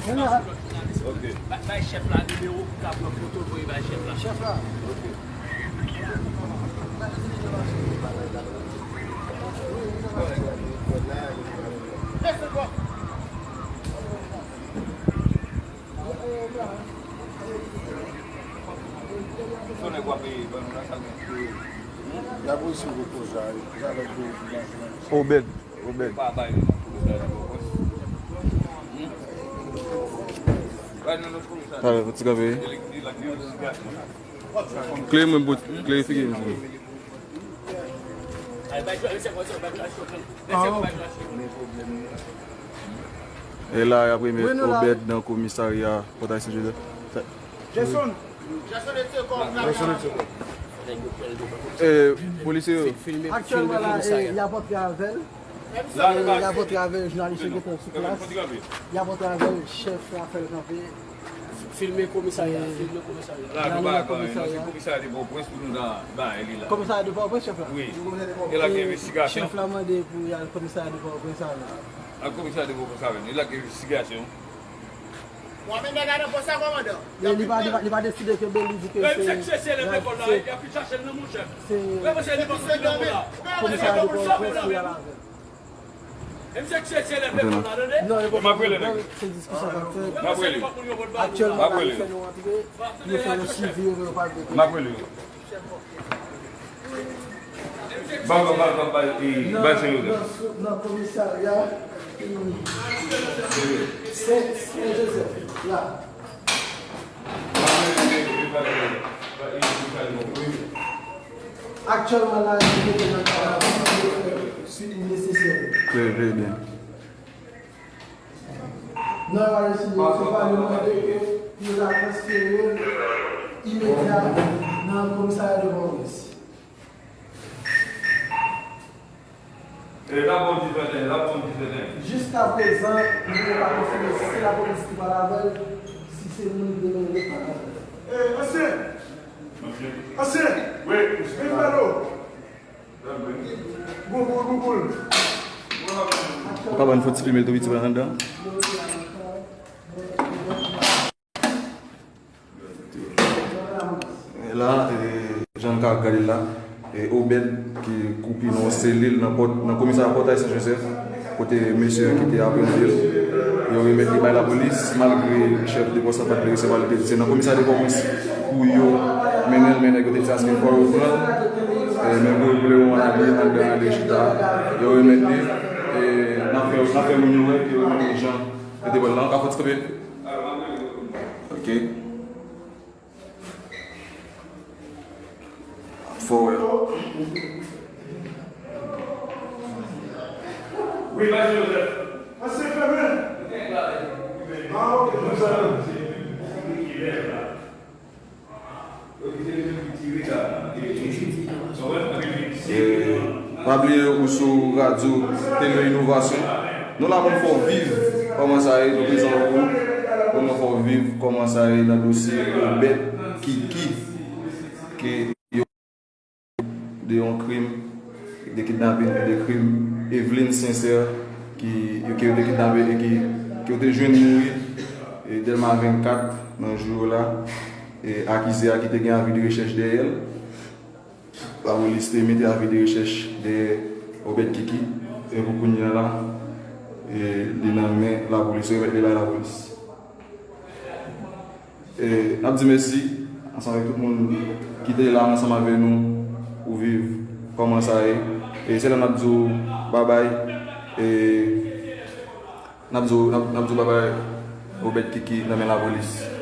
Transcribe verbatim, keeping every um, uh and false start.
Ok. Bay, bay chèf la nimewo pou ka pran foto voye bay chèf la. Chèf la. Ok. Obed. Obed. Talè, fò ti kanpe. Klere mwen bout, klere figi m. E la, y ap remèt Obed nan komisarya Pòtay Sen Jozèf. Jason. E, polisye yo. Aktyèlman la, e, y ap antre avè l. E, y ap antre avè l, jounalis yo gentan sou plas. Y ap antre avè l, chèf la fè l kanpe. Filme komisarya, filme komisarya. La, nou pa nan komisarya. Komisarya de Pòtoprens pou nou ta bay li la. Komisarya de Pòtoprens, chèf la? Wi. E la ki envestigasyon. Chèf la mande pou y al komisarya de Pòtoprens avè l. Al komisarya de Pòtoprens avè l. E la ki envestigasyon. Mwen menm nèg la nan pòs la, kòmandan. Men li pa, li pa, li pa deside ke Beli di ke se, se komisarya de Pòtoprès pou y al avè l. Non, e pa, se diskisyon k ap fèt. Aktyèlman, la, yo fè nou antre, yo fè nou swivi, yo pa vle. Ban, ban, ban, ban, bay, e, bay Sen Jozèf. Nan, nan, nan komisarya, e, Sen, Sen Jozèf, la. Aktyèlman, la, yo mete nan karavàn, yo fè swivi nesesè. Trè, trè byen. Nan Washington, se pa yo mande ke pou yo ta transfere l imedya nan komisarya de Pòtoprens. E, la bon di fèten, la bon di fèten. Jiska prezan, nou pa konfime si se lapolis ki pale avè l, si se moun ki te mele l ki pale avè l. E, ansyen! Ansyen! Wi. Vin pale w. Gougoul, gougoul. Ou ka ban fò ti filme tou piti pa anndan. E la, e, jan n ka gade la, e, Obed ki koupi nan yon selil nan pòt-, nan komisarya Pòtay Sen Jozèf, kote mesye ki te aprann li, yo remèt li bay lapolis, malgre chèf de pòs la pa t vle resevwa l, li te di se nan komisarya de Pòtoprens pou yo mennen l, men nèg yo te di aske fò yo pran l, e, men pou, pou lemoman li anndan, li chita, yo remèt li, e, n ap fè, n ap fè moun yo wè ke yo remèt li jan yo te pran l lan, ka fò ti kanpe. Ok. Fò wè. Wi, Maestro Joseph. Mwen se fèmen. Ah, ok, mwen sa. E, pa bliye ou sou radyo Tele Inovasyon. Nou la pou n fè w viv kòman sa ye, nou prezan pou ou, pou nou fè w viv kòman sa ye nan dosye Obed Kiki, ke yo de yon krim de kidnaping e de krim Eveline Sincère, ki, ke yo te kidnape e ki, ke yo te jwenn mouri, e, Dèlma vennkat nan jou yo la, e, akize a ki te gen avi de rechèch dèyè l. Lapolis te mete avi de rechèch dèyè Obed Kiki, e pou kounye a la, e, li nan men lapolis, yo remèt li bay lapolis. E, n ap di mèsi ansanm avèk tout moun ki te la ansanm avèk nou pou viv kòman sa ye. E se la n ap di w babay. E n ap di w, n ap, n ap di w babay, Obed Kiki nan men lapolis.